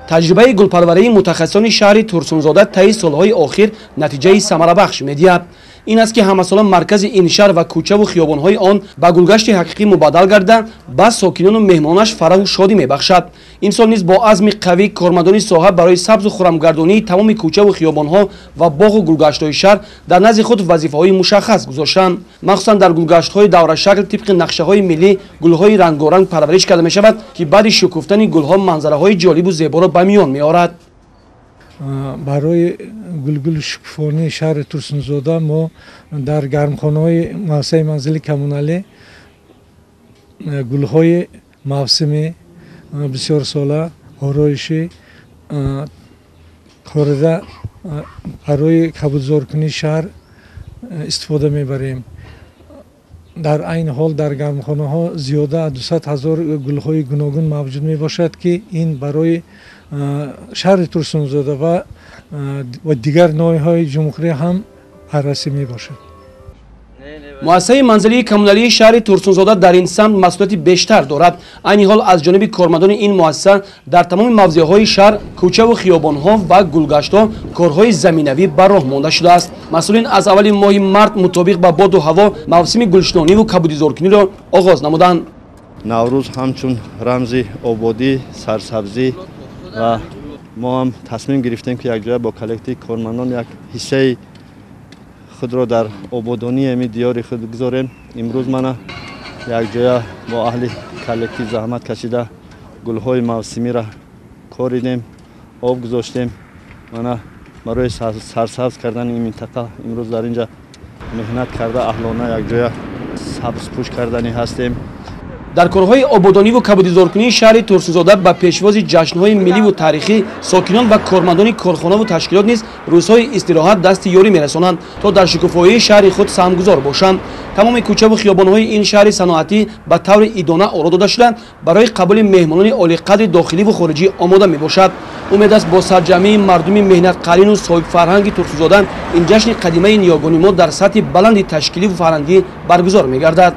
Таҷрибаи гулпарварии мутахассисони шаҳри Турсунзода таи солҳои охир натиҷаи самарабахш медиҳад. Ин аст, ки ҳамасола маркази ин шаҳр ва кӯчаву хиёбонҳои он ба гулгашти ҳақиқӣ мубаддал гарда, ба сокинону меҳмонаш фараҳу шодӣ мебахшад. Имсол низ бо азми қавӣ кормандони соҳа барои сабзу хурамгардонии тамоми кӯчаву хиёбонҳо ва боғу гулгаштҳои шаҳр дар назди худ вазифаҳои мушаххас гузоштанд. Махсусан дар гулгаштҳои даврашакл тибқи нақшаҳои миллӣ гулҳои рангоранг парвариш карда мешавад, ки баъди шукуфтани гулҳо манзараҳои ҷолибу зеборо ба миён меорад. Барои гулгул шукуфонии шаҳри Турсунзода мо дар гармхонаҳои муассисаи манзили коммуналӣ гулҳои мавсимӣ, бисёрсола, ороишӣ корида барои кабудзоркунии шаҳр истифода мебарем. Дар айни ҳол дар гармхонаҳо зиёда аз 200 ҳазор гулҳои гуногун мавҷуд мебошад, ки ин барои шаҳри Турсунзода ва дигар ноҳияҳои ҷумҳурӣ ҳам баррасӣ мебошад. Муассисаи манзилии коммуналии шаҳри Турсунзода дар ин самт масъулияти бештар дорад. Айни ҳол аз ҷониби кормандони ин муассиса дар тамоми мавзеъҳои шаҳр, кӯчаву хиёбонҳо ва гулгаштҳо корҳои заминавӣ ба роҳ монда шудааст. Масъулин аз аввали моҳи март мутобиқ ба боду ҳаво мавсими гулшинониву кабудизоркуниро оғоз намуданд. Наврӯз ҳамчун рамзи ободӣ, сарсабзӣ ва мо ҳам тасмим гирифтем, ки якҷоя бо коллективи кормандон як ҳиссаи худро дар ободонии ҳамин диёри худ бигзорем. Имрӯз мана якҷоя бо аҳли коллектив заҳмат кашида гулҳои мавсимиро коридем, об гузоштем. Мана барои сарсабз кардани ин минтақа имрӯз дар инҷа меҳнат карда, аҳлона якҷоя сабзпӯш кардани ҳастем. Дар корҳои ободониву кабудизоркунии шаҳри Турсунзода ба пешвози ҷашнҳои милливу таърихӣ сокинон ва кормандони корхонаву ташкилот низ рӯзҳои истироҳат дасти ёрӣ мерасонанд, то дар шукуфоии шаҳри худ саҳмгузор бошанд. Тамоми кӯчаву хиёбонҳои ин шаҳри саноатӣ ба таври идона оро дода шуда, барои қабули меҳмонони олиқадри дохиливу хориҷӣ омода мебошад. Умед аст, бо сарҷамъии мардуми меҳнатқарину соҳибфарҳанги Турсунзода ин ҷашни қадимаи ниёгони мо дар сатҳи баланди ташкиливу фарҳангӣ баргузор мегардад.